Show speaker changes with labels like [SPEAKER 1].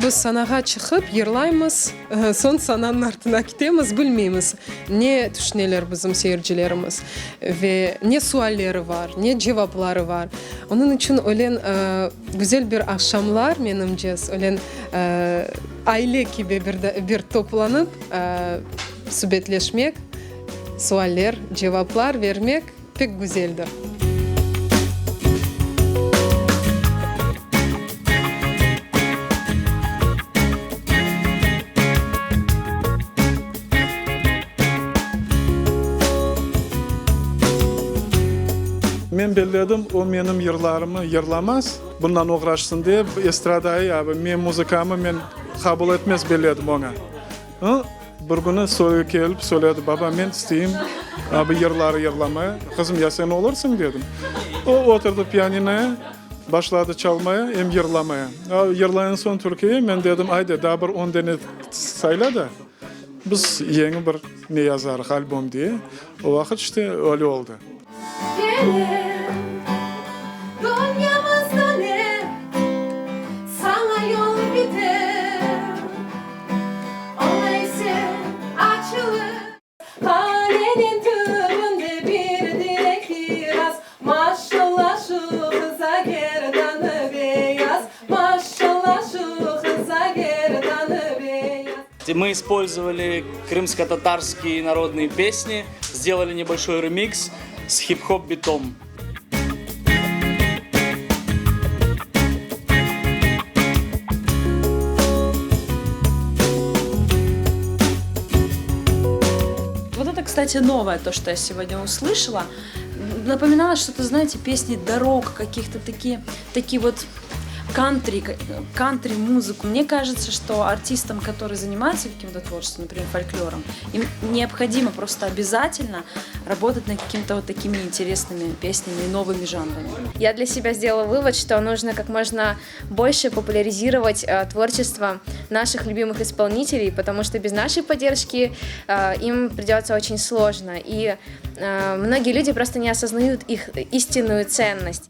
[SPEAKER 1] biz sanağa çıqıp yırlaymız, soñ sananıñ artına ketemiz, bilmeymiz, ne tüşüneler bizim seyircilerimiz ve ne sualleri var, ne cevapları var. Onıñ içün öyle güzel bir aqşamlar, menimce, öyle aile kibi bir toplanıp subetleşmek, sualler, cevaplar bermek pek güzeldir.
[SPEAKER 2] Men belledim, o menim yırlarımı yırlamaz, bundan oğraşsın dep, estradayı, ya men muzıkamı men qabul etmez belledim oña. Bir künü soyu kelip söyledi, Baba, men isteyim bu yırları yırlamaya. Qızım, ya sen olursıñ, dedim. O, oturdı pianinoya, başladı çalmaya, em yırlamaya. Yırlayan soñ türküyi, men dedim, Ayde, daa bir on dene sayla da, biz yeñi bir ne yazarıq, albom diye. O vaqıt işte öyle oldı.
[SPEAKER 3] Мы использовали крымско-татарские народные песни, сделали небольшой ремикс с хип-хоп битом.
[SPEAKER 4] Вот это, кстати, новое, то, что я сегодня услышала. Напоминало что-то, знаете, песни дорог, каких-то такие, такие вот кантри, кантри-музыку. Мне кажется, что артистам, которые занимаются каким-то творчеством, например, фольклором, им необходимо просто обязательно работать над какими-то вот такими интересными песнями и новыми жанрами.
[SPEAKER 5] Я для себя сделала вывод, что нужно как можно больше популяризировать э, творчество наших любимых исполнителей, потому что без нашей поддержки э, им придется очень сложно. И э, многие люди просто не осознают их истинную ценность.